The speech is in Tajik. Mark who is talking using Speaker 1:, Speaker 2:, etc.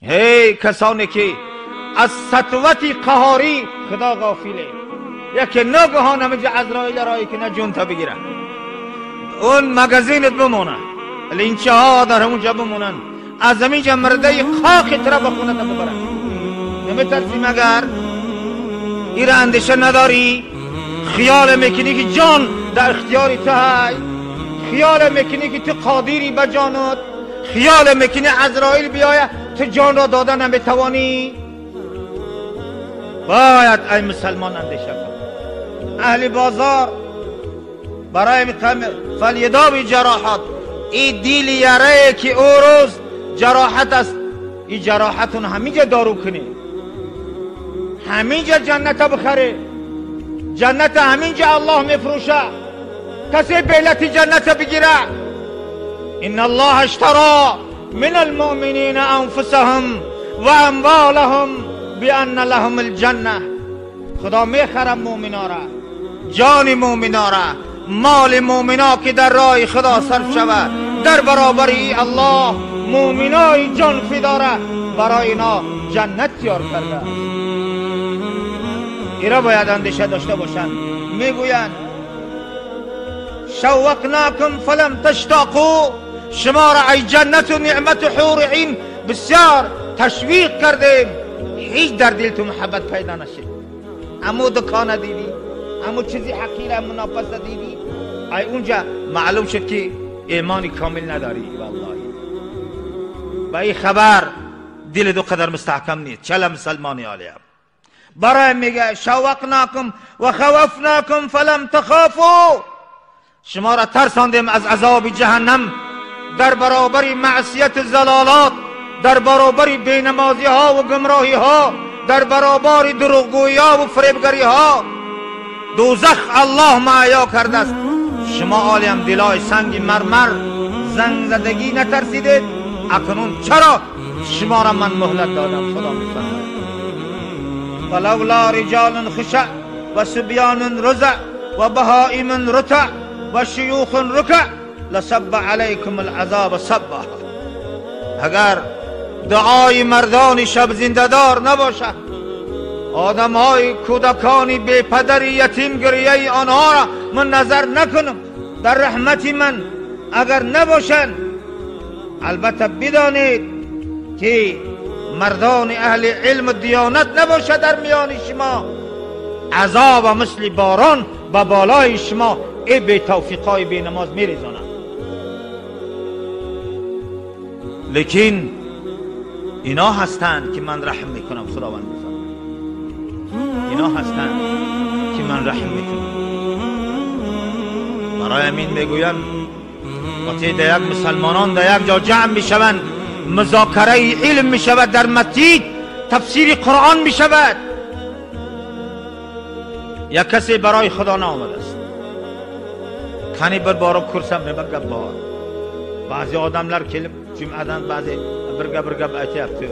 Speaker 1: Эй касоне ки аз сатвати қаҳорӣ худо ғофиле, яке ногаҳон ҳаминҷа Азроил рое ки на ҷон та бигира, он магазинат бимона, линчаҳо дар ҳамонҷа бимонанд, аз ҳаминҷа мурдаи хоки тура ба хоната бибаранд. Наметарсӣ магар? Ира андеша надорӣ? Хиёл мекунӣ ки ҷон дар ихтиёри ту ҳай, хиёл мекунӣ ки ту қодирӣ ба ҷонат, хиёл мекунӣ Азроил биёя ту ҷонро дода наметавонӣ. Бояд ай мусалмон андеша кун. Аҳли бозор барои фалйдови ҷароҳат, и дили ярае ки ӯ рӯз ҷароҳат аст, и ҷароҳатун ҳаминҷа дору кунӣ, ҳаминҷа ҷанната бихарӣ, ҷанната ҳаминҷа Аллоҳ мефурӯша, касе белати ҷанната бигира. Ин Аллоҳ аштаро мин алмуъминина анфусаҳум ва амволаҳум бианна лаҳум алҷанна. Худо мехарад муъминора, ҷони муъминора, моли муъмино ки дар роҳи Худо сарф шавад, дар баробари Аллоҳ муъминои ҷон фидора барои ино ҷаннат тиёр кардааст. Ира бояд андеша дошта бошанд. Мегӯянд шаввақнакум фалам таштоқу, шуморо ай ҷаннату неъмату ҳури ин бисёр ташвиқ кардем, ҳеҷ дар дил ту муҳаббат пайдо нашид. Аммо дукона дидӣ, аммо чизи ҳақира мунофаса дидӣ, ай унҷа маълум шуд ки имони комил надорӣ. Валлоҳи ба ин хабар дили ду қадар мустаҳкам нест. Чала мусалмони олиям барои мега шаввақнакум ва хавафнакум фалам тахофу, шуморо тарсондем аз азоби ҷаҳаннам дар баробари маъсияту залолот, дар баробари бенамозиҳо ва гумроҳиҳо, дар баробари дурӯғгӯиҳо ва фиребгариҳо. Дӯзах Аллоҳ маъё кардааст. Шумо олиям дилои санги мармар зангзадагӣ натарсидед, акнун чаро шуморо ман муҳлат додам? Худо мефармояд фалавла риҷолун хушаъ ва субёнун рузаъ ва баҳоимун рутаъ ва шуюхун рукаъ ласабба алайкум алазоба сабба. Агар дуои мардони шабзиндадор набошад, одамҳои кӯдакони бепадари ятим гирияи онҳоро ман назар накунам, дар раҳмати ман агар набошанд, албатта бидонед ки мардони аҳли илму диёнат набошад дар миёни шумо, азоба мисли борон ба болои шумо эй бетавфиқҳои бенамоз мерезонад. Лекин ино ҳастанд ки ман раҳм мекунам. Худованд мефармояд ино ҳастанд ки ман раҳм мекунам. Барои ҳамин мегӯянд вақте дар як мусалмонон дар як ҷо ҷамъ мешаванд, музокараи илм мешавад, дар масҷид тафсири Қуръон мешавад, як касе барои Худо наомадааст, кани bir borib ko'rsam nima gap bor. Ba'zi odamlar kelib jumadan ba'zi bir gap aytyapti.